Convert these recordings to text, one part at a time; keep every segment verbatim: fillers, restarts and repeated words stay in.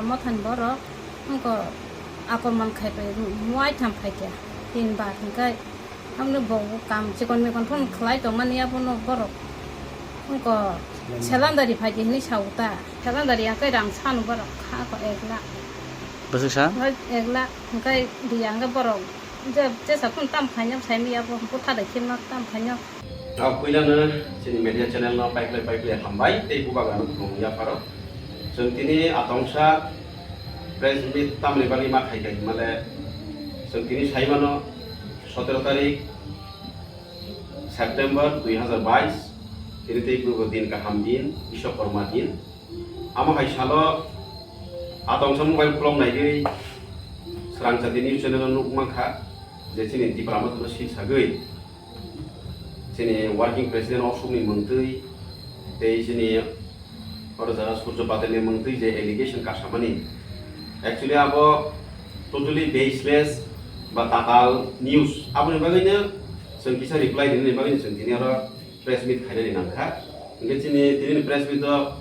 Mothani borok wngkha akorman khai pai muai tham phaikha tin bar hwnkhe. Tamni bo kam chikon mikon phano khlai tongmani abono borok wngkha selandari phaidi hinwi sao ta. Selandari hwnkhe rang sano borok kha ko ek lakh. Bwswk sa? Hwnkhe ek lakh hwnkhe di hwnkhe borok je jesa phano tam khainw saimaya bo bwtha dai kheno tam khainw. Ah, puilano chini media channel no paiklai paiklai hambai tei bubagrano khulumwi yapharo. Chwng tini atongsa press meet tamni bagwi ma khai khai hwnmale chwng tini saimano sotero tarik September dui hazar bais, tini tei bubo din kaham din, Biswakorma din. Amo hai salo atongsa mobile khulok naigwi Srangchati news channel o nuk mankha je chini Tipra Mothano sil sagwi chini working president Ashokni mungtwi tei chini oro jaga Surjo Patelni mungtwi je allegation kasamani, actually abo totally baseless ba tatal news. Aboni bagwino chwng kisa reply rinani bagwino chwng tini oro press meet khainani nangkha. Hingke chini tini press meet o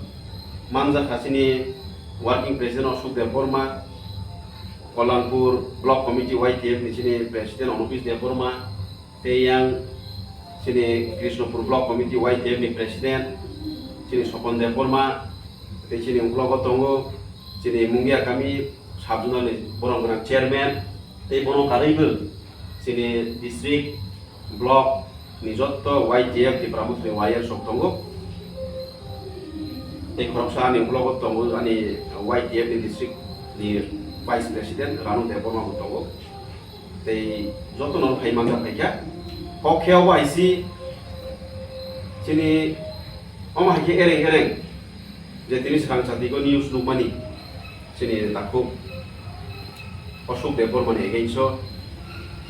manjakha chini working president Ashok Debbarma, Kollanpur Block Committee Y T F ni chini president Onopis Debbarma, tei yang chini Krishnapur Block Committee Y T F ni president chini Sopon Debbarma, tei chini uklogo tongo chini Mungia kami sub zonal ni borok gwnang chairman, tei bono karwi bo chini district block ni jotto Y T F Tipra Motha ni warrior rok tongo. Tei khoroksa ani uklogo tongo ani Y T F ni district ni vice president Ranu Debbarma bo tongo. Tei joto no phai manja phaikha. Kok khe obo hai si chini omo hai khe ereng ereng je tini swrang chati go news nukmani. Chini takhuk Ashok Debbarma ni against o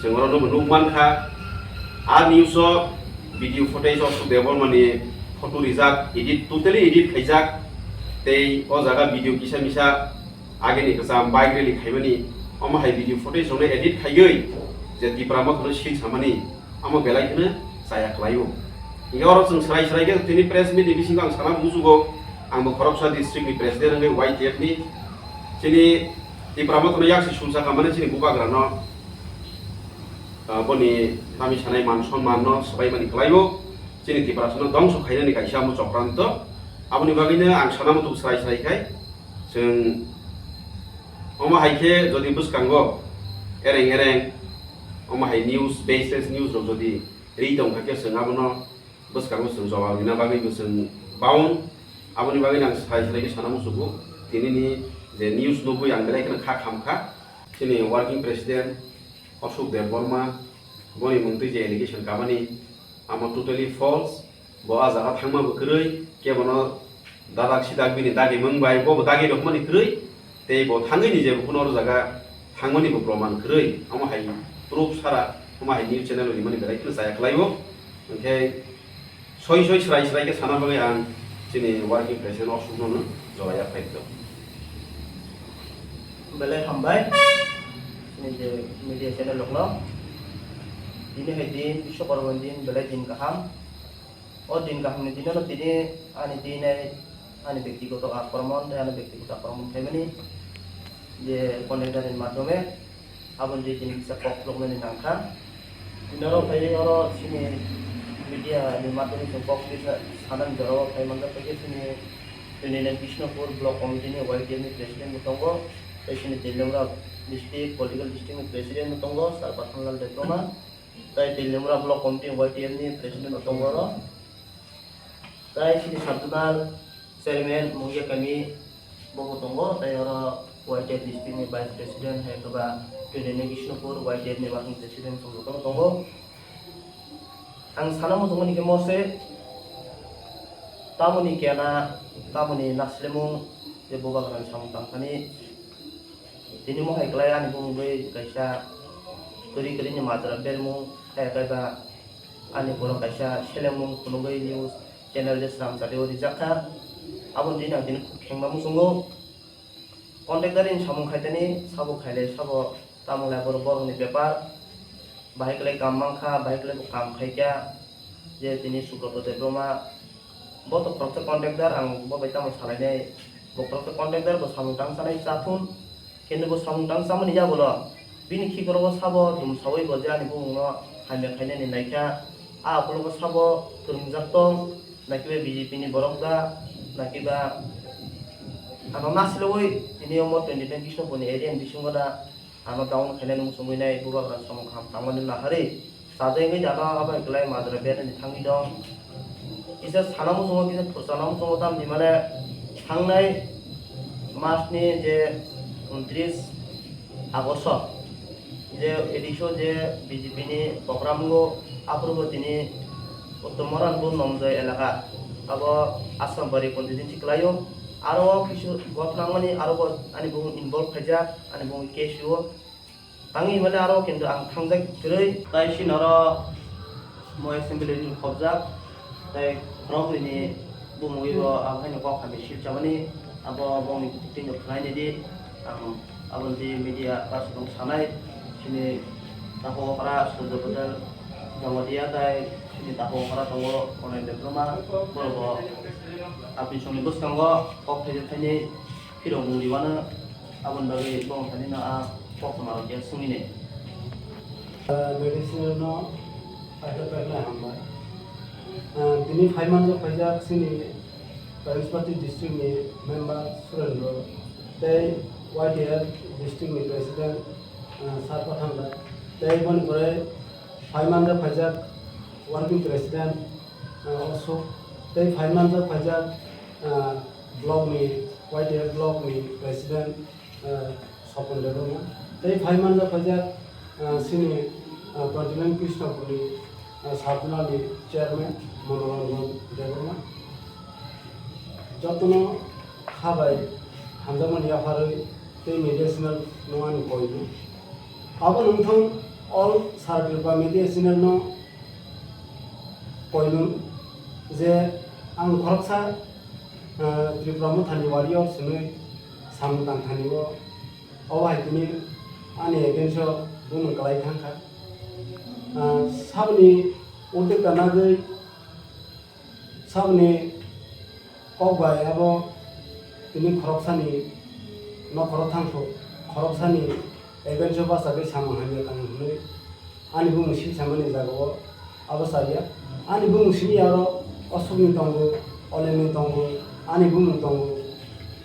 chwng oro no nuk mankha. A news o video footage Ashok Debbarma ni photo rijak, edit, totally edit khaijak. Tei o jaga video kisa misa agini kwcham bike rally khaimani, omo hai video footage rok no edit khaiwi je Tipra Motha no sil samani. Amo belai kheno chaya khlaio. Hingke oro chwng srai srai khe tini press meet ni bisingo ang sana muchugo, ang bo khoroksa district ni president wngwi Y T F ni. Chini Tipra Motha no yaksi sulsa khamani chini bubagra no, ah, boni tami sanai man sonman no swbaimani khlaio. Chini Tiprasa no dongso khainani kaisa amo chokranto. Aboni bagwino ang sana muchung srai srai khai chwng omo hai khe jodi bwskango ereng ereng omo hai news, baseless news rok jodi ri tong kha khe chwng abono bwskango chwng jawab rina bagwi bo chwng bound. Aboni bagwi ang sai sai khe sana muchugo, tini ni je news nugwi ang belai kheno kha kham kha. Chini working president Ashok Debbarma boni mungtwi je allegation kamani, amo totally false. Bo a jaga thangma bo kwrwi, kebono dadak sidak bini dagimung bai bo bo dagi rokmani kwrwi, tei bo thangwi ni je bo kuno oro jaga thangmani bo proman kwrwi, omo hai proof sara, omo hai news channel rimani belai kheno chaya khlaio. Hwnkhe soi soi srai srai khe sana bagwi ang chini working president Ashok no no jora ya phai do. Belai hambai chini je media channel rokno. Tini hai din Biswakorma din belai din kaham. O din kaham ni dino no tini ani tini ani bektigoto akromon tei ani bektigoto akromon khaimani je conductor ni madhyome aboni twi tini kisa kok phuluknani nangkha. Tini oro phai oro chini media ni madhyome chwng kok twi sa-, sanani jorao phai manjak kha khe chini twenty nine Bishnupur block committee ni Y T F ni president bo tongo, tei chini Teliamura district political district ni president bo tongo, Sir Pathanlal Debbarma. Tai Teliamura Block Committee Y T F ni President bo tongo oro. Tai chini Sabdunal Chairman Mungia Kami bo bo tongo. Tai oro Y T F District ni Vice President hai khe ba twenty nine Bishnupur Y T F ni Working President bo tongo. Ang sana muchungmani khe mose tamoni kena tamoni naslemung je bubagrani samung tangthani. Tini mohai kwlai ani bumungwi kaisa kwrwi kwrwini majra bermung, kaya kaiba ani borok kaisa selengmung phunugwi news channel je sram chati o rijak kha. Aboni tini ang tini khuk khengma muchungo. Contact dari ni samung khaitani sabo khailai sabo tamolai borok borokni bepar. Bahai kwlai kam mankha, bahai kwlai bo kam khaikha. Je tini Subroto Debbarma, bo to khoroksa contractor, ang bo bai tamo salainai Bokhorok khe contractor bo samung tang chanai chathun, khe bo samung tang chamani yagulo bini khikorogo sabo dumsaui bo je ani bumungno hamya khainani naikha. A ukulogo sabo kwrwngjak tong, nakiba B J P ni borok da, nakiba ano nasilogwi tini omo twenty nine Bishnupurni area ni bisingo da. Ano down khainani muchungwi nai bubagra samung kaham tangmani naharwi chajagwi jano abo hai kwlai majra berani thangwi dong. Kisa sana muchungo, kisa phursana muchungo, tamni mane thangnai masni je untris Agosto je A D C o je B J P ni program go aphuru bo tini Uttor Moranpur Nomjoi elaka abo Assam bari constituency kwlaio. Aro o kisu gotnangmani aro bo ani bumung involve khaijak, ani bumung case o. Tangwi hwnmale aro kintu ang thangjak kwrwi. Tai sini oro mo assembly ni khobjak, tai khoroknwi ni bumungwi bo ang haino kok hamya silchamani, abo bongni twi no khwnaini di. Ang aboni twi media person rok sanai, sini takhuk okra Surjo Patel Jamatia tai sini takhuk okra tongo Konen Debbarma, borok bo apni songni bwskango kok thaijak thaini phirok mung riwano. Aboni bagwi bo wngkha nini a koktwma rok ya swngwi nai. Ah, media channel no paithak paithak hambai. Ah, tini phaimanjak phaijak chini Kailash Party district ni member Surendra tei Y T F district ni president, ah, Sar Pathan bai tei boni pore phaimanjak phaijak working president, ah, Ashok tei phaimanjak phaijak, ah, block ni, Y T F block ni president, ah, Sopon Debbarma tei phaimanjak phaijak, ah, sini, ah, Pradyulan Krishnapur ni, ah, circular ni chairman Monoranjan Debbarma. Jotono kha bai hamjakmani yapharwi tei media channel no ani koibu. Abo nungthung all circle ba media channel no koinung je ang khoroksa, ah, Tripura Mothani warrior hwnwi samung tang thani o, obo hai tini ani against o bumung kwlai thang kha. Ah, saboni uddekta nagwi saboni kok bai abo tini khoroksani nokhoro thangthok, khoroksani against o bachagwi samung hamya tang hwnwi ani bumung silsamani jagao abo chaya. Ani bumung simi aro Ashokni tongo, Olenni tongo, ani bumung tongo,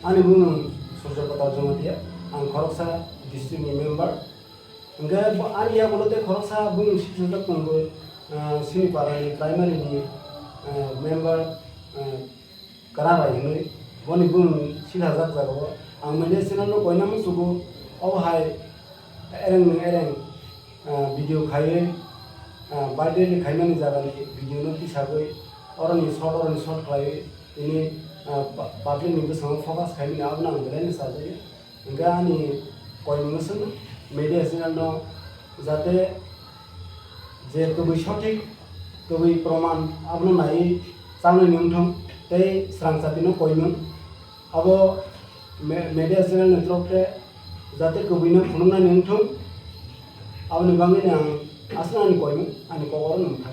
ani bumung Surjo Kotal Jamatia, ang khoroksa district ni member. Hingke bo ani yagulo tei khoroksa bumung sijak tongo, ah, sini parani primary ni, ah, member, ah, Kara bai hinui boni bumung silhajak jagao ang media channel no koina muchugo, obo hai ereng ni ereng, ah, video khaiwi, ah, birthday ni khaimani jagani video no tisagwi oroni short oroni short khlaiwi tini, ah, pu-, public ni bwskango focus khaimani abono ang belai no chajagwi. Hingke ani koimung swngno media channel no jate je kwbwi sothik, kwbwi proman abono naiwi changnani wngthong tei srang chatino koimung abo me-, media channel ni torof khe jate kwbwino phunuknani wngthong aboni bagwino ang aswk ani koimung ani kok oro nungkha.